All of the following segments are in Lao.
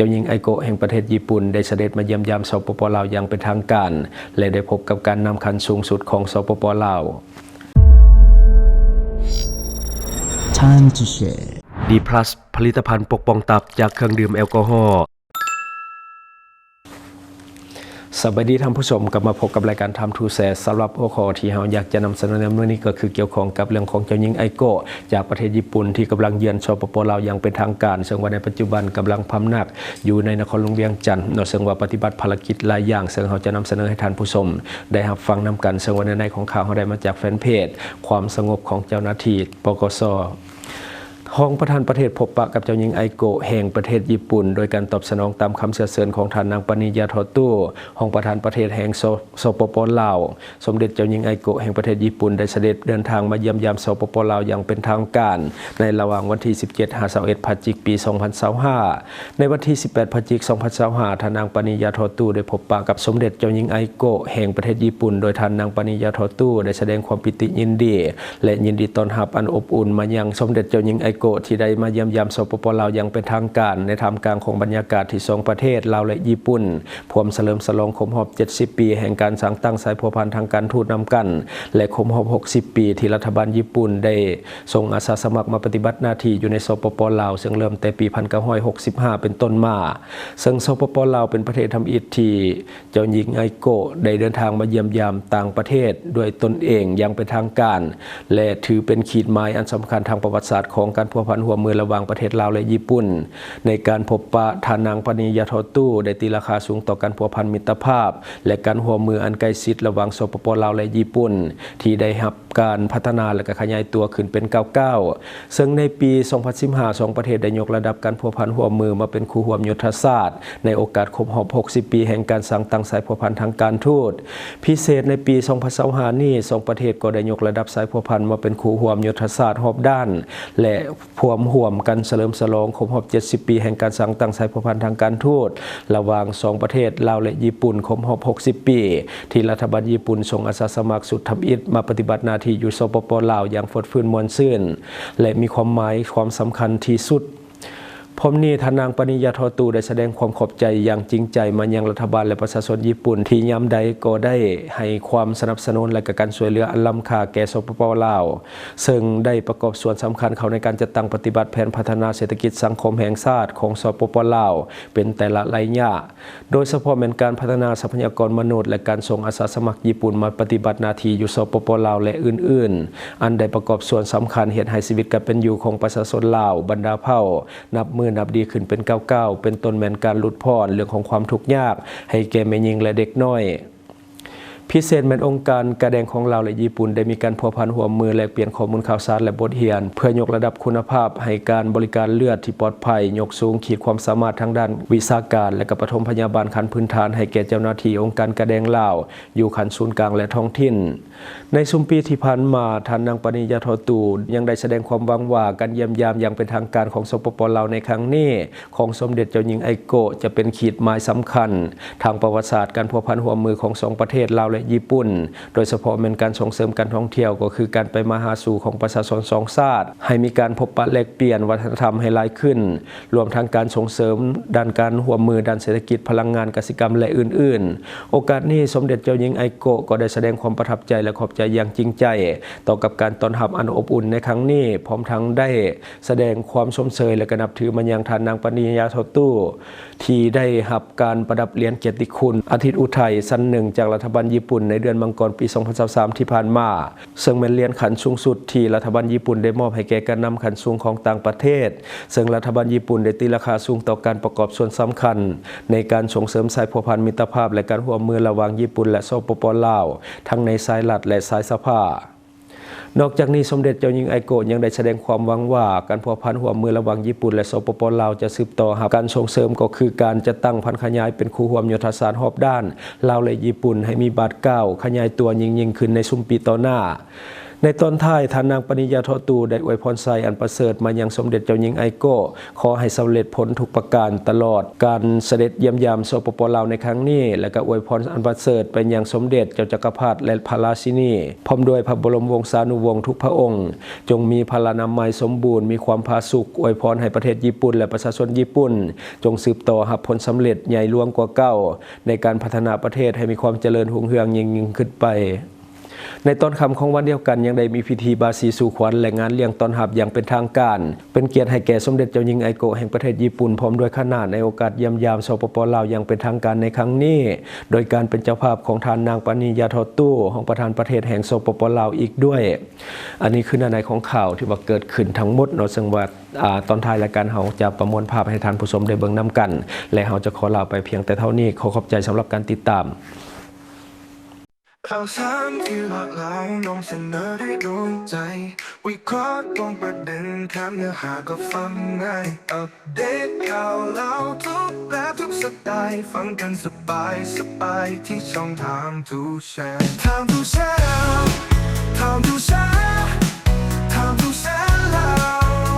ຈົ້າຍິງໄອໂກະແຫ່ງປະເທດຍີ່ປຸ່ນ ໄດ້ສະເດັດມາຢ້ຽມຢາມ ສປປ ລາວ ຢ່າງເປັນທາງການ ແລະ ໄດ້ພົບກັບການນຳຂັ້ນສູງສຸດຂອງ ສປປ ລາວ. Time to share. ດີພລັສ ຜະລິດຕະພັນປົກປ້ອງຕັບຈາກເຄື່ອງດື່ມແອລກໍຮໍ. ສະບາຍດີທ່ານຜູ້ຊົມ, ກັບມາພົບກັບລາຍການ Time to Share. ສຳລັບຫົວຂໍ້ທີ່ເຮົາຢາກຈະນຳສະເໜີໃນມື້ນີ້ ກໍຄືກ່ຽວຂ້ອງກັບເລື່ອງຂອງເຈົ້າຍິງໄອໂກະ ຈາກປະເທດຍີ່ປຸ່ນ ທີ່ກຳລັງເຢືອນ ສປປ ລາວ ຢ່າງເປັນທາງການ, ເຊິ່ງວ່າໃນປັດຈຸບັນກຳລັງພຳນັກຢູ່ໃນນະຄອນຫຼວງວຽງຈັນເນາະ, ເຊິ່ງວ່າປະຕິບັດພາລະກິດຫຼາຍຢ່າງ, ເຊິ່ງເຮົາຈະນຳສະເໜີໃຫ້ທ່ານຜູ້ຊົມໄດ້ຮັບຟັງນຳກັນ, ເຊິ່ງວ່າເນື້ອໃນຂອງຂ່າວເຮົາໄດ້ມາຈາກແຟນເພຈຄວາມສະຫງົບຂອງເຈົ້າໜ້າທີ່ ປກສ. ຮອງປະທານປະເທດພົບປະກັບເຈົ້າຍິງໄອໂກະແຫ່ງປະເທດຍີ່ປຸ່ນ ໂດຍການຕອບສະໜອງຕາມຄຳເຊື້ອເຊີນຂອງທ່ານນາງ ປານີ ຢາທໍ່ຕູ້ ຮອງປະທານປະເທດແຫ່ງ ສ ສປປ ລາວ. ສົມເດັດເຈົ້າຍິງໄອໂກະແຫ່ງປະເທດຍີ່ປຸ່ນ ໄດ້ສະເດັດເດີນທາງມາຢ້ຽມຢາມ ສປປ ລາວ ຢ່າງເປັນທາງການ ໃນລະຫວ່າງວັນທີສິບເຈັດ ຫາ ຊາວເອັດ ພະຈິກ ປີສອງພັນຊາວຫ້າ. ໃນວັນທີສິບແປດ ພະຈິກ ສອງພັນຊາວຫ້າ, ທ່ານນາງ ປານີ ຢາທໍ່ຕູ້ ໄດ້ພົບປະກັບສົມເດັດເຈົ້າຍິງໄອໂກະແຫ່ງປະເທດຍີ່ປຸ່ນ, ໂດຍທ່ານນາງ ປານີ ຢາທໍ່ຕູ້ ໄດ້ສະແດງຄວາມປີຕິຍິນດີ ແລະ ຍິນດີຕ້ອນຮັບອັນອົບອຸ່ນມາຍັງສົມເດັດເຈົ້າຍິງໄອໂກະ ທີ່ໄດ້ມາຢ້ຽມຢາມ ສປປ ລາວ ຢ່າງເປັນທາງການ ໃນທ່າມກາງຂອງບັນຍາກາດທີ່ສອງປະເທດລາວ ແລະ ຍີ່ປຸ່ນ ພວມສະເຫຼີມສະຫຼອງຄົບຮອບເຈັດສິບປີແຫ່ງການສ້າງຕັ້ງສາຍພົວພັນທາງການທູດນຳກັນ ແລະ ຄົບຮອບຫົກສິບປີທີ່ລັດຖະບານຍີ່ປຸ່ນໄດ້ສົ່ງອາສາສະໝັກມາປະຕິບັດໜ້າທີ່ຢູ່ໃນ ສປປ ລາວ ເຊິ່ງເລີ່ມແຕ່ປີພັນເກົ້າຮ້ອຍຫົກສິບຫ້າເປັນຕົ້ນມາ, ເຊິ່ງ ສປປ ລາວ ເປັນປະເທດທຳອິດທີ່ເຈົ້າຍິງໄອໂກະໄດ້ເດີນທາງມາຢ້ຽມຢາມຕ່າງປະເທດດ້ວຍຕົນເອງຢ່າງເປັນທາງການ ແລະ ຖືເປັນຂີດໝາຍອັນສຳຄັນທາງປະຫວັດສາດຂອງການພົວພັນຮ່ວມມືລະຫວ່າງປະເທດລາວ ແລະ ຍີ່ປຸ່ນ. ໃນການພົບປະ, ທ່ານນາງ ປານີ ຢາທໍ່ຕູ້ ໄດ້ຕີລາຄາສູງຕໍ່ການພົວພັນມິດຕະພາບ ແລະ ການຮ່ວມມືອັນໃກ້ຊິດລະຫວ່າງ ສປປ ລາວ ແລະ ຍີ່ປຸ່ນ ທີ່ໄດ້ຮັບການພັດທະນາ ແລະ ກະຂະຫຍາຍຕົວຂຶ້ນເປັນກ້າວໆ, ເຊິ່ງໃນປີສອງພັນສິບຫ້າ ສອງປະເທດໄດ້ຍົກລະດັບການພົວພັນຮ່ວມມືມາເປັນຄູ່ຮ່ວມຍຸດທະສາດ ໃນໂອກາດຄົບຮອບຫົກສິບປີແຫ່ງການສ້າງຕັ້ງສາຍພົວພັນທາງການທູດ. ພິເສດໃນປີສອງພັນຊາວຫ້ານີ້, ສອງປະເທດກໍໄດ້ຍົກລະດັບສາຍພົວພັນມາເປັນຄູ່ຮ່ວມຍຸດທະສາດຮອບດ້ານ ແລະ ພວມຮ່ວມກັນສະເຫຼີມສະຫຼອງຄົບຮອບເຈັດສິບປີແຫ່ງການສ້າງຕັ້ງສາຍພົວພັນທາງການທູດລະຫວ່າງສອງປະເທດລາວ ແລະ ຍີ່ປຸ່ນ ຄົບຮອບຫົກສິບປີ ທີ່ລັດຖະບານຍີ່ປຸ່ນສົ່ງອາສາສະໝັກຊຸດທຳອິດມາປະຕິບັດໜ້າທີ່ຢູ່ ສປປ ລາວ ຢ່າງຟົດຟື້ນມ່ວນຊື່ນ ແລະ ມີຄວາມໝາຍຄວາມສຳຄັນທີ່ສຸດ. ພ້ອມນີ້, ທ່ານນາງ ປານີ ຢາທໍຕູ່ ໄດ້ສະແດງຄວາມຂອບໃຈຢ່າງຈິງໃຈມາຍັງລັດຖະບານ ແລະ ປະຊາຊົນຍີ່ປຸ່ນ ທີ່ຍາມໃດກໍໄດ້ໃຫ້ຄວາມສະໜັບສະໜູນ ແລະ ກະການຊ່ວຍເຫຼືອອັນລ້ຳຄ່າແກ່ ສປປ ລາວ ເຊິ່ງໄດ້ປະກອບສ່ວນສຳຄັນເຂົ້າໃນການຈັດຕັ້ງປະຕິບັດແຜນພັດທະນາເສດຖະກິດສັງຄົມແຫ່ງຊາດຂອງ ສປປ ລາວ ເປັນແຕ່ລະໄລຍະ. ໂດຍສະເພາະແມ່ນການພັດທະນາຊັບພະຍາກອນມະນຸດ ແລະ ການສົ່ງອາສາສະໝັກຍີ່ປຸ່ນມາປະຕິບັດໜ້າທີ່ຢູ່ ສປປ ລາວ ແລະ ອື່ນໆ ອັນໄດ້ປະກອບສ່ວນສຳຄັນເຮັດໃຫ້ຊີວິດການເປັນຢູ່ຂອງປະຊາຊົນລາວບັນດາເຜົ່າ ນັບມື້ນັບດີຂຶ້ນເປັນກ້າວໆ, ເປັນຕົ້ນແມ່ນການຫຼຸດຜ່ອນເລື່ອງຂອງຄວາມທຸກຍາກໃຫ້ແກ່ແມ່ຍິງ ແລະ ເດັກນ້ອຍ. ພິເສດແມ່ນອົງການກາແດງຂອງລາວ ແລະ ຍີ່ປຸ່ນ ໄດ້ມີການພົວພັນຮ່ວມມື, ແລກປ່ຽນຂໍ້ມູນຂ່າວສານ ແລະ ບົດຮຽນ ເພື່ອຍົກລະດັບຄຸນນະພາບໃຫ້ການບໍລິການເລືອດທີ່ປອດໄພ, ຍົກສູງຂີດຄວາມສາມາດທາງດ້ານວິຊາການ ແລະ ກະປະຖົມພະຍາບານຂັ້ນພື້ນຖານໃຫ້ແກ່ເຈົ້າໜ້າທີ່ອົງການກາແດງລາວ ຢູ່ຂັ້ນສູນກາງ ແລະ ທ້ອງຖິ່ນ. ໃນຊຸມປີທີ່ຜ່ານມາ, ທ່ານນາງ ປານີ ຢາທໍຕູ່ ຍັງໄດ້ສະແດງຄວາມຫວັງວ່າ ການຢ້ຽມຢາມຢ່າງເປັນທາງການຂອງ ສປປ ລາວ ໃນຄັ້ງນີ້ ຂອງສົມເດັດເຈົ້າຍິງໄອໂກະ ຈະເປັນຂີດໝາຍສຳຄັນທາງປະຫວັດສາດການພົວພັນຮ່ວມມືຂອງສອງປະເທດລາວ ແລະ ຍີ່ປຸ່ນ, ໂດຍສະເພາະແມ່ນການສົ່ງເສີມການທ່ອງທ່ຽວ, ກໍຄືການໄປມາຫາສູ່ຂອງປະຊາຊົນສອງຊາດ, ໃຫ້ມີການພົບປະແລກປ່ຽນວັດທະນະທຳໃຫ້ຫຼາຍຂຶ້ນ, ລວມທັງການສົ່ງເສີມດ້ານການຮ່ວມມືດ້ານເສດຖະກິດ, ພະລັງງານ, ກະສິກຳ ແລະ ອື່ນໆ. ໂອກາດນີ້, ສົມເດັດເຈົ້າຍິງໄອໂກະ ກໍໄດ້ສະແດງຄວາມປະທັບໃຈ ແລະ ຂອບໃຈຢ່າງຈິງໃຈຕໍ່ກັບການຕ້ອນຮັບອັນອົບອຸ່ນໃນຄັ້ງນີ້, ພ້ອມທັງໄດ້ສະແດງຄວາມຊົມເຊີຍ ແລະ ກະນັບຖືມາຍັງທ່ານນາງ ປານີ ຢາທໍຕູ່ ທີ່ໄດ້ຮັບການປະດັບຫຼຽນກຽດຕິຄຸນອາທິດອຸໄທຊັ້ນໜຶ່ງ ຈາກລັດຖະບານຍີ່ປຸ່ນໃນເດືອນມັງກອນ ປີສອງພັນຊາວສາມ ທີ່ຜ່ານມາ. ເຊິ່ງແມ່ນຫຼຽນຂັ້ນສູງສຸດທີ່ລັດຖະບານຍີ່ປຸ່ນໄດ້ມອບໃຫ້ແກ່ການນຳຂັ້ນສູງຂອງຕ່າງປະເທດ, ເຊິ່ງລັດຖະບານຍີ່ປຸ່ນໄດ້ຕີລາຄາສູງຕໍ່ການປະກອບສ່ວນສຳຄັນໃນການສົ່ງເສີມສາຍພົວພັນມິດຕະພາບ ແລະ ການຮ່ວມມືລະຫວ່າງຍີ່ປຸ່ນ ແລະ ສປປ ລາວ ທັງໃນສາຍລັດ ແລະ ສາຍສະພາ. ນອກຈາກນີ້, ສົມເດັດເຈົ້າຍິງໄອໂກະ ຍັງໄດ້ສະແດງຄວາມຫວັງວ່າ ການພົວພັນຮ່ວມມືລະຫວ່າງຍີ່ປຸ່ນ ແລະ ສປປ ລາວ ຈະສືບຕໍ່ຮັບການສົ່ງເສີມ, ກໍຄືການຈັດຕັ້ງຜັນຂະຫຍາຍເປັນຄູ່ຮ່ວມຍຸດທະສາດຮອບດ້ານ ລາວ ແລະ ຍີ່ປຸ່ນ ໃຫ້ມີບາດກ້າວຂະຫຍາຍຕົວຍິ່ງໆຂຶ້ນໃນຊຸມປີຕໍ່ໜ້າ. ໃນຕອນທ້າຍ, ທ່ານນາງ ປານີ ຢາທໍ່ຕູ້ ໄດ້ອວຍພອນໄຊອັນປະເສີດມາຍັງສົມເດັດເຈົ້າຍິງ ໄອໂກະ, ຂໍໃຫ້ສຳເລັດຜົນທຸກປະການຕະຫຼອດການສະເດັດຢ້ຽມຢາມ ສປປ ລາວ ໃນຄັ້ງນີ້ ແລະ ກໍອວຍພອນອັນປະເສີດໄປຍັງສົມເດັດເຈົ້າຈັກກະພັດ ແລະ ພະລາຊິນີ ພ້ອມດ້ວຍພະບໍລົມວົງສານຸວົງທຸກພະອົງ, ຈົ່ງມີພະລານາໄມສົມບູນ, ມີຄວາມຜາສຸກ, ອວຍພອນໃຫ້ປະເທດຍີ່ປຸ່ນ ແລະ ປະຊາຊົນຍີ່ປຸ່ນ ຈົ່ງສືບຕໍ່ຮັບຜົນສຳເລັດໃຫຍ່ຫຼວງກວ່າເກົ່າ ໃນການພັດທະນາປະເທດໃຫ້ມີຄວາມຈະເລີນຮຸ່ງເຮືອງຍິ່ງໆຂຶ້ນໄປ. ໃນຕອນຄ່ຳຂອງວັນດຽວກັນ ຍັງໄດ້ມີພິທີບາສີສູ່ຂວັນ ແລະ ງານລ້ຽງຕ້ອນຮັບຢ່າງເປັນທາງການ ເປັນກຽດໃຫ້ແກ່ສົມເດັດເຈົ້າຍິງ ໄອໂກະ ແຫ່ງປະເທດຍີ່ປຸ່ນ ພ້ອມດ້ວຍຄະນະ ໃນໂອກາດຢ້ຽມຢາມ ສປປ ລາວ ຢ່າງເປັນທາງການໃນຄັ້ງນີ້ ໂດຍການເປັນເຈົ້າພາບຂອງທ່ານນາງ ປານີ ຢາທໍຕູ້ ຮອງປະທານປະເທດແຫ່ງ ສປປ ລາວ ອີກດ້ວຍ. ອັນນີ້ຄືເນື້ອໃນຂອງຂ່າວທີ່ວ່າເກີດຂຶ້ນທັງໝົດເນາະ, ເຊິ່ງວ່າ ອາ ຕອນທ້າຍລາຍການເຮົາຈະປະມວນພາບໃຫ້ທ່ານຜູ້ຊົມໄດ້ເບິ່ງນຳກັນ ແລະ ເຮົາຈະຂໍລາໄປພຽງແຕ່ເທົ່ານີ້. ຂໍຂອບໃຈສຳລັບການຕິດຕາມ. ຂ່າວສານທີ່ຫຼາກຫຼາຍນຳສະເໜີໄດ້ໂດນໃຈ, ວິເຄາະຕຣົງປະເດັນ, ຖາມເນື້ອຫາກໍຟັງງ່າຍ, ອັບເດດຂ່າວລາວທຸກແບບທຸກສະໄຕ, ຟັງກັນສະບາຍສະບາຍທີ່ຊ່ອງ Time to Share Time to Share Time to Share Time to Share ລາວ.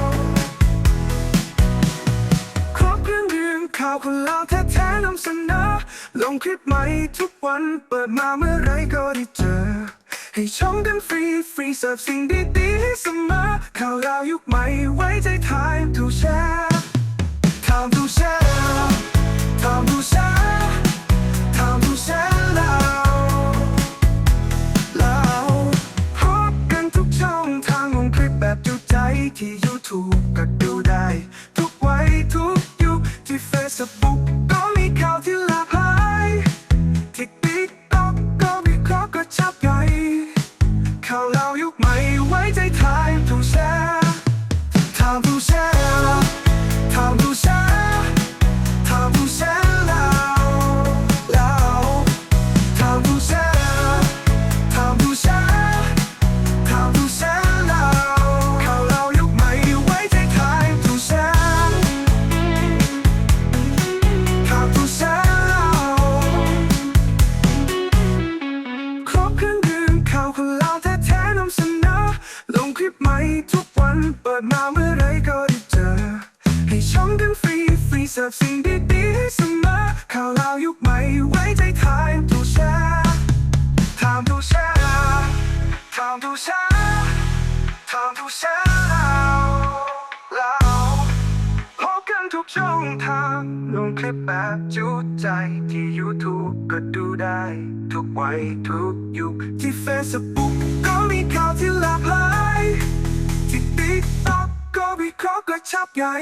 ຄອບເຄື່ອງເລື່ອງຂ່າວຄົນລາວແທ້ໆນຳສະເໜີ, ລົງຄລິບໃໝ່ທຸກວັນ, ເປີດມາເມື່ອໃດກໍໄດ້ເຈີ. ໃຫ້ຊົມກັນຟຣີໆ, ເສີບສິ່ງດີໆໃຫ້ສະເໝີ, ຂ່າວລາວຍຸກໃໝ່ໄວ້ໃຈ Time to Share Time to Share Time to Share Time to Share ລາວ ລາວ. ພົບກັນທຸກຊ່ອງທາງ, ລົງຄລິບແບບຈຸໃຈ ທີ່ YouTube ກໍດູໄດ້ທຸກໄວທຸກຍຸກ, ທີ່ Facebook ກໍມີຂ່າວທີ່ຫຼາກຫຼາຍ, ທີ່ TikTok ກໍວິເຄາະກະຊັບໄດ້, ຂ່າວລາວຍຸກໃໝ່ໄວ້ໃຈ Time to Share Time to Share Time to Share Time to Share ລາວ ລາວ Time to Share Time to Share Time to Share ລາວ ຂ່າວລາວຍຸກໃໝ່ໄວ້ໃຈ Time to Share Time to Share ລາວ. ຄອບເຄື່ອງເລື່ອງຂ່າວຄົນລາວແທ້ໆນຳສະເໜີ, ລົງຄລິບໃໝ່ທຸກວັນ, ເປີດມາເມື່ອໃດກໍໄດ້ເຈີ. ໃຫ້ຊົມກັນຟຣີໆ, ເສີບສິ່ງດີໆໃຫ້ສະເໝີ, ຂ່າວລາວຍຸກໃໝ່ໄວ້ໃຈ Time to Share Time to Share Time to Share Time to Share ລາວ ລາວ. ພົບກັນທຸກຊ່ອງທາງ, ລົງຄລິບແບບຈຸໃຈ ທີ່ YouTube ກໍດູໄດ້ທຸກໄວທຸກຍຸກ, ທີ່ Facebook ກໍມີຂ່າວທີ່ຫຼາກຫຼາຍ, ທີ່ TikTok ກໍວິເຄາະກະຊັບໄດ້,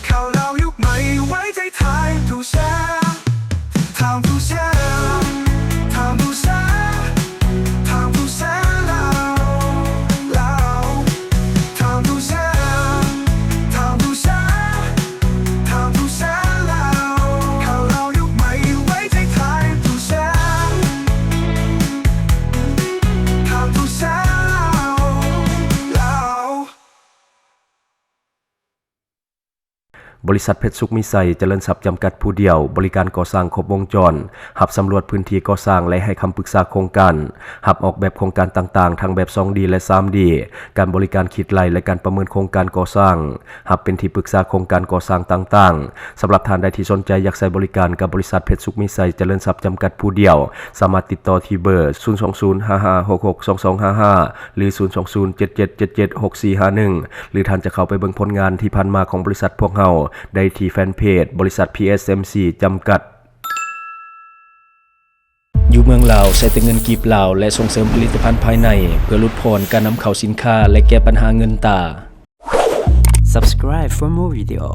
ຂ່າວລາວຍຸກໃໝ່ໄວ້ໃຈ Time to Share Time to Share Time to Share Time to Share ລາວ ລາວ. Time to Share Time to Share Time to Share ລາວ ຂ່າວລາວຍຸກໃໝ່ໄວ້ໃຈ Time to Share Time to Share ລາວ ລາວ. ບໍລິສັດເພັດສຸກມີໄຊຈະເລີນຊັບຈຳກັດຜູ້ດຽວ ບໍລິການກໍ່ສ້າງຄົບວົງຈອນ, ຮັບສຳຫຼວດພື້ນທີ່ກໍ່ສ້າງ ແລະ ໃຫ້ຄຳປຶກສາໂຄງການ, ຮັບອອກແບບໂຄງການຕ່າງໆ ທັງແບບສອງດີ ແລະ ສາມດີ, ການບໍລິການຄິດໄລ່ ແລະ ການປະເມີນໂຄງການກໍ່ສ້າງ, ຮັບເປັນທີ່ປຶກສາໂຄງການກໍ່ສ້າງຕ່າງໆ. ສຳລັບທ່ານໃດທີ່ສົນໃຈຢາກໃຊ້ບໍລິການກັບບໍລິສັດເພັດສຸກມີໄຊຈະເລີນຊັບຈຳກັດຜູ້ດຽວ, ສາມາດຕິດຕໍ່ທີ່ເບີ ສູນສອງສູນ ຫ້າຫ້າຫົກຫົກ ສອງສອງຫ້າຫ້າ ຫຼື ສູນສອງສູນ ເຈັດເຈັດເຈັດເຈັດ ຫົກສີ່ຫ້າໜຶ່ງ ຫຼື ທ່ານຈະເຂົ້າໄປເບິ່ງຜົນງານທີ່ຜ່ານມາຂອງບໍລິສັດພວກເຮົາໄດ້ທີ່ແຟນເພຈ ບໍລິສັດ ພີເອສເອັມຊີ ຈຳກັດ. ຢູ່ເມືອງລາວ ໃຊ້ແຕ່ເງິນກີບລາວ ແລະ ສົ່ງເສີມຜະລິດຕະພັນພາຍໃນ ເພື່ອຫຼຸດຜ່ອນການນຳເຂົ້າສິນຄ້າ ແລະ ແກ້ບັນຫາເງິນຕາ. Subscribe for more video.